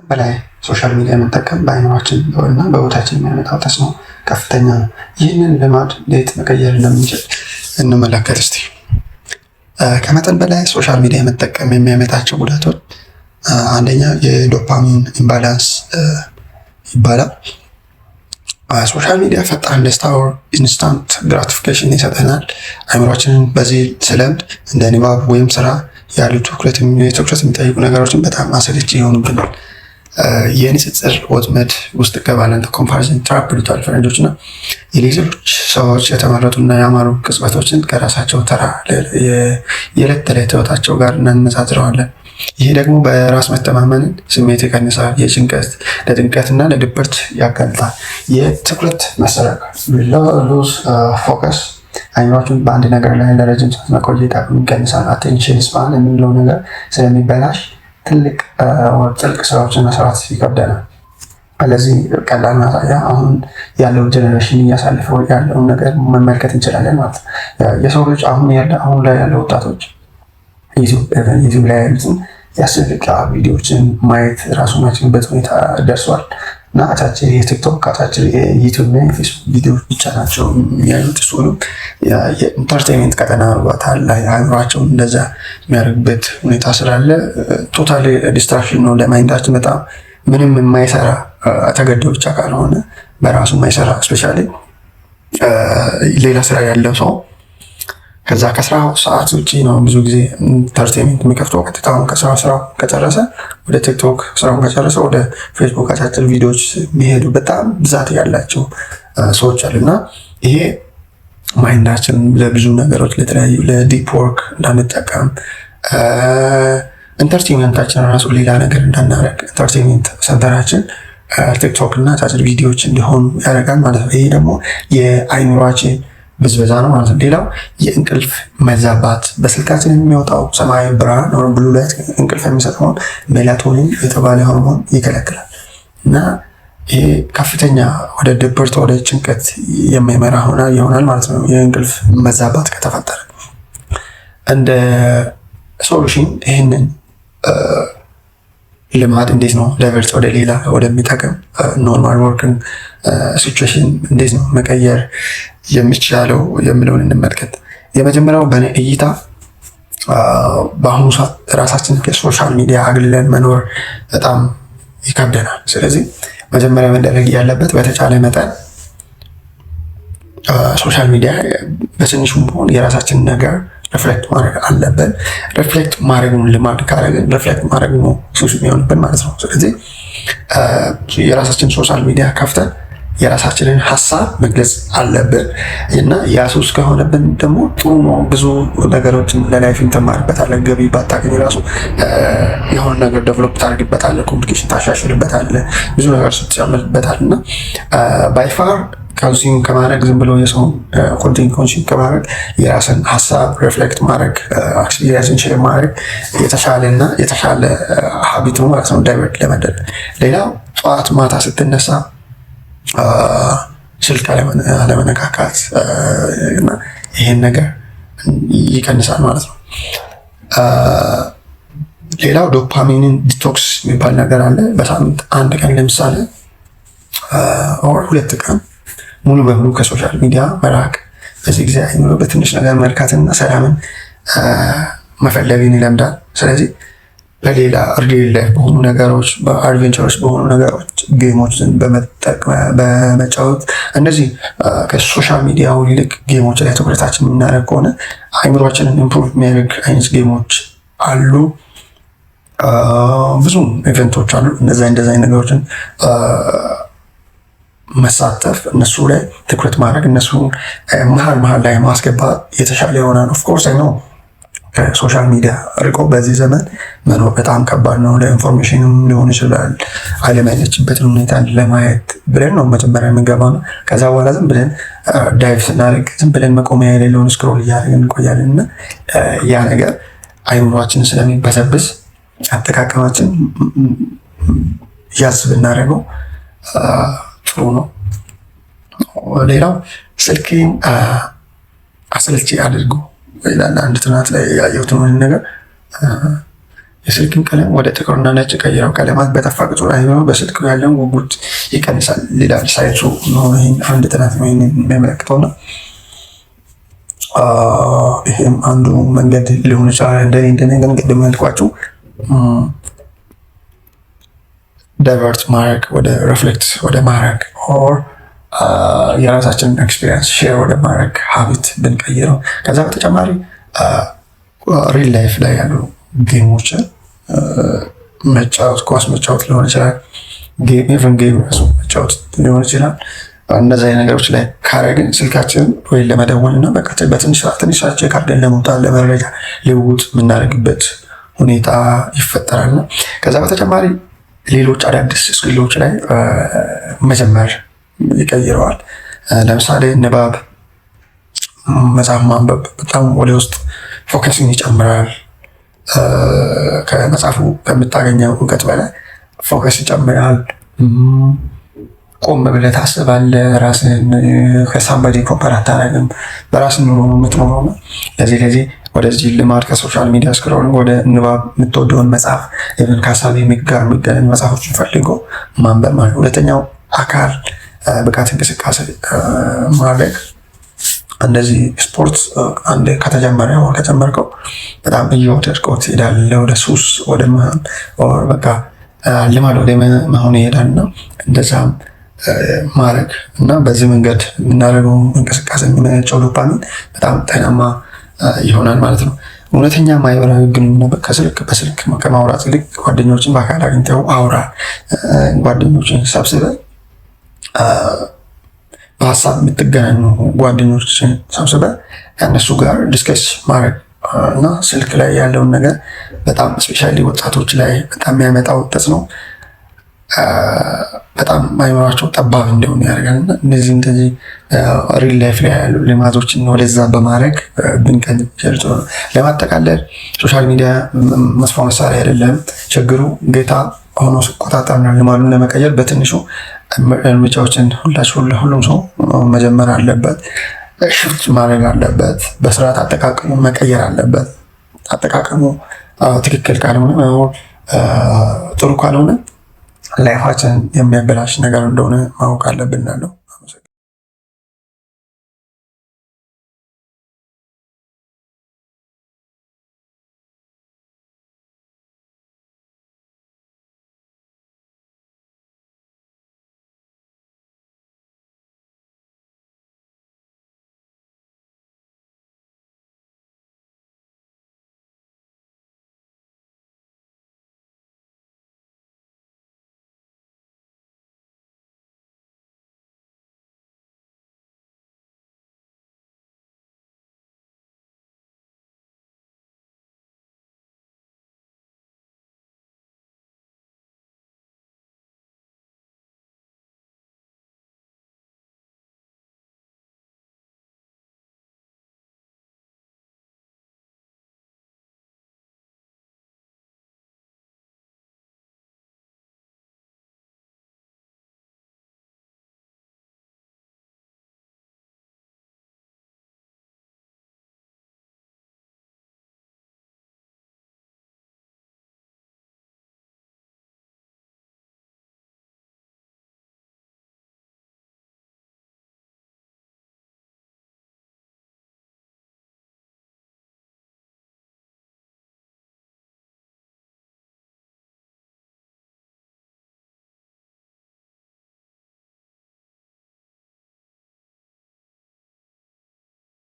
በላይ social media መጠቀም በአይምሯችን እና በህይወታችን የሚያመጣው ተጽዕኖ ከፍተኛ ነው። ይህንን ልማድ እንዴት መቀየር እንደምንችል እንመለከት እስቲ። ከመጠን በላይ social media መጠቀም የሚያመጣቸው ጉዳቶች አንደኛ የ dopamine imbalance ይባላል። Social media ፈጣን ደስታ instant gratification ይሰጠናል። አይምሯችንን በዚህ ስለምድ እንደ ንባብ ወይም ስራ ያሉ ትኩረት የሚጠይቁ ነገሮችን በጣም አሰልቺ ይሆኑብናል። የንጽጽር ወጥመድ ውስጥ እንገባለን። Comparison trap ይሉታል ፈረንጆች። እና የሌሎች ሰዎች የተመረጡና ያማሩ ቅጽበቶችን ከራሳቸው ተራ የዕለት ተዕለት ህይወታቸው ጋር እናነጻጽረዋለን። ይሄ ደግሞ በራስ መተማመንን ስሜት ይቀንሳል። የጭንቀት ለጭንቀትና ለድብርት ያጋልጣል። የትኩረት መሰረቅ፣ lose focus፣ አይምሯችን በአንድ ነገር ላይ ለረጅም ሰዓት መቆየት አቅም ይቀንሳል። Attention span የምንለው ነገር ስለሚበላሽ ትልቅ ጥልቅ ስራዎችን መስራት ይከብደናል። ለዚህ ቀላል ማሳያ አሁን ያለው generation እያሳለፈው ያለውን ነገር መመልከት እንችላለን ማለት ነው። የሰው ልጅ አሁን ላይ ያለው ወጣቶች YouTube ላይ ያሉትን የ10 ደቂቃ ቪዲዮዎችን ማየት ራሱ ማይችሉበት ሁኔታ ደርሷል። እና አጫጭር የ TikTok፣ አጫጭር የ YouTube እና የፌስቡክ ቪዲዮዎች ብቻ ናቸው የሚያዩት። እሱንም የ entertainment ቀጠና አድርጓታል። አእምሯቸውን እንደዛ የሚያደርግበት ሁኔታ ስላለ total distraction ነው ለ mind ኣችን። በጣም ምንም የማይሰራ፣ ተገዶ ብቻ ካልሆነ በራሱ የማይሰራ፣ especially ሌላ ስራ ያለው ሰው ከዛ ከስራ ሰዓት ውጭ ነው ብዙ ጊዜ entertainment የሚከፍተው። ቀጥታ ከስራ ስራው ከጨረሰ ወደ TikTok፣ ስራውን ከጨረሰ ወደ ፌስቡክ አጫጭር ቪዲዮዎች የሚሄዱ በጣም ብዛት ያላቸው ሰዎች አሉ። እና ይሄ mind ኣችን ለብዙ ነገሮች፣ ለተለያዩ ለ deep work እንዳንጠቀም፣ entertainment ኣችን ራሱ ሌላ ነገር እንዳናረግ፣ entertainment center ኣችን TikTok እና አጫጭር ቪዲዮዎች እንዲሆኑ ያደርጋል ማለት ነው። ይሄ ደግሞ የአይምሯችን ብዝበዛ ነው ማለት ነው። ሌላው የእንቅልፍ መዛባት፣ በስልካችን የሚወጣው ሰማያዊ ብርሃን blue light እንቅልፍ የሚሰጠውን ሜላቶኒን የተባለ ሆርሞን ይከለክላል። እና ይሄ ከፍተኛ ወደ ድብርት፣ ወደ ጭንቀት የሚመራ ይሆናል ማለት ነው። የእንቅልፍ መዛባት ከተፈጠረ እንደ solution ይህንን ልማድ እንዴት ነው divert ወደ ሌላ ወደሚጠቅም normal working situation እንዴት ነው መቀየር የሚቻለው የሚለውን እንመልከት። የመጀመሪያው በእኔ እይታ በአሁኑ ሰዓት ራሳችንን ከ social media አግልለን መኖር በጣም ይከብደናል። ስለዚህ መጀመሪያ መደረግ ያለበት በተቻለ መጠን social media በትንሹም ቢሆን የራሳችንን ነገር reflect ማድረግ አለብን። Reflect ማድረጉን ልማድ ካደረግን reflect ማድረግ ነው ሱስ የሚሆንብን ማለት ነው። ስለዚህ የራሳችን social media ከፍተን የራሳችንን ሀሳብ መግለጽ አለብን። እና ያ ሱስ ከሆነብን ደግሞ ጥሩ ነው። ብዙ ነገሮችን ለ life ትማርበታለህ። ገቢ ባታገኝ ራሱ የሆነ ነገር develop ታደርግበታለህ፣ communication ታሻሽልበታለህ፣ ብዙ ነገር ትጨምርበታለህ። እና by far consume ከማድረግ፣ ዝም ብሎ የሰውን content consume ከማድረግ የራስን ሀሳብ reflect ማድረግ፣ experience ን share ማድረግ የተሻለ እና የተሻለ habit ነው ማለት ነው divert ለመደረግ። ሌላው ጠዋት ማታ ስትነሳ ስልክ አለመነካካት እና ይሄን ነገር ይቀንሳል ማለት ነው። ሌላው dopamine ን detox የሚባል ነገር አለ። በሳምንት አንድ ቀን ለምሳሌ or 2 ቀን ሙሉ በሙሉ ከ social media መራቅ። በዚህ ጊዜ አይምሮ በትንሽ ነገር መርካትና ሰላምን መፈለግን ይለምዳል። ስለዚህ በሌላ real life በሆኑ ነገሮች፣ በ adventure ኦች በሆኑ ነገሮች፣ game ኦችን በመጫወት፣ እነዚህ ከ social media ው ይልቅ game ኦች ላይ ትኩረታችን የምናደርግ ከሆነ አይምሯችንን improve የሚያደርግ አይነት game ኦች አሉ። ብዙ event ኦች አሉ። እነዚ እንደዚ አይነት ነገሮችን መሳተፍ፣ እነሱ ላይ ትኩረት ማድረግ፣ እነሱ መሀል መሀል ላይ ማስገባት የተሻለ ይሆናል። Of course ነው ከ social media ርቆ በዚህ ዘመን መኖር በጣም ከባድ ነው። ለ information ም ሊሆን ይችላል፣ ዓለም ያለችበትን ሁኔታ ለማየት ብለን ነው መጀመሪያ የምንገባ ነው። ከዛ በኋላ ዝም ብለን dive ስናደርግ ዝም ብለን መቆሚያ የሌለውን scroll እያደረግን እንቆያለን። እና ያ ነገር አይምሯችን ስለሚበሰብስ አጠቃቀማችን ያዝ ብናደርገው ጥሩ ነው። ሌላው ስልኬን አሰልቺ አድርጎ ይላል። አንድ ጥናት ላይ ያየሁት ነገር የስልክን ቀለም ወደ ጥቁርና ነጭ ቀይረው። ቀለማት በጠፋ ቁጥር አይምሮ በስልክ ያለውን ጉጉት ይቀንሳል ይላል ሳይንሱ። አንድ ጥናት ነው የሚያመለክተው እና ይሄም አንዱ መንገድ ሊሆን ይችላል። እንደኔ ግን ቅድም ያልኳችሁ divert ማድረግ፣ ወደ reflect ወደ ማድረግ or የራሳችንን experience share ወደ ማድረግ habit ብንቀይረው፣ ከዛ በተጨማሪ real life ላይ ያሉ game ኦችን መጫወት፣ ኳስ መጫወት ሊሆን ይችላል፣ even game ራሱ መጫወት ሊሆን ይችላል። እነዚህ ነገሮች ላይ ካረግን ስልካችንን ወይ ለመደወል እና በቃ በትንሽ ትንሽ ሰዓት check አድርገን ለመውጣት ለመረጃ ልውውጥ የምናደርግበት ሁኔታ ይፈጠራል። እና ከዛ በተጨማሪ ሌሎች አዳዲስ skill ኦች ላይ መጀመር ይቀይረዋል። ለምሳሌ ንባብ፣ መጽሐፍ ማንበብ በጣም ወደ ውስጥ focus ን ይጨምራል። ከመጽሐፉ ከምታገኘው እውቀት በላይ focus ይጨምራል። ቆም ብለህ ታስባለህ። ራስህን ከ somebody compare አታደርግም። በራስህ ኑሮ ነው የምትኖረው። ነው ለዚህ ወደዚህ ልማድ ከ social media scroll ወደ ንባብ፣ የምትወደውን መጽሐፍ፣ even ከሀሳብ ጋር የሚገናኙ መጽሐፎችን ፈልጎ ማንበብ ማለት ነው። ሁለተኛው አካል ብቃት እንቅስቃሴ ማድረግ። እንደዚህ ስፖርት አንድ ከተጀመረ ከጀመርከው በጣም እየወደድከው ትሄዳለህ። ወደ ሱስ ወደ መሆን በቃ ልማድ ወደ መሆን ይሄዳል እና እንደዛም ማድረግ እና በዚህ መንገድ የምናደርገው እንቅስቃሴ የሚመነጨው ዶፓሚን በጣም ጤናማ ይሆናል ማለት ነው። እውነተኛ ማህበራዊ ግንኙነት ከስልክ በስልክ ከማውራት ይልቅ ጓደኞችን በአካል አግኝተው አውራ። ጓደኞችን ሰብስበህ፣ በሀሳብ የምትገናኙ ጓደኞችን ሰብስበህ ከእነሱ ጋር discuss ማድረግ እና ስልክ ላይ ያለውን ነገር በጣም especially ወጣቶች ላይ በጣም የሚያመጣው ተጽዕኖ በጣም አይምሯቸው ጠባብ እንዲሆን ያደርጋል። እና እነዚህ እንደዚህ real life ላይ ያሉ ልማቶችን ወደዛ በማድረግ ብንቀይር ጥሩ ነው። ለማጠቃለል social media መጥፎ መሳሪያ አይደለም። ችግሩ ጌታ ሆኖ ሲቆጣጠር ነው። ልማዱን ለመቀየር በትንሹ እርምጃዎችን ሁላችሁ ሁሉም ሰው መጀመር አለበት። Shift ማድረግ አለበት። በስርዓት አጠቃቀሙ መቀየር አለበት። አጠቃቀሙ ትክክል ካልሆነ፣ ጥሩ ካልሆነ life ኣችን የሚያበላሽ ነገር እንደሆነ ማወቅ አለብን እላለሁ።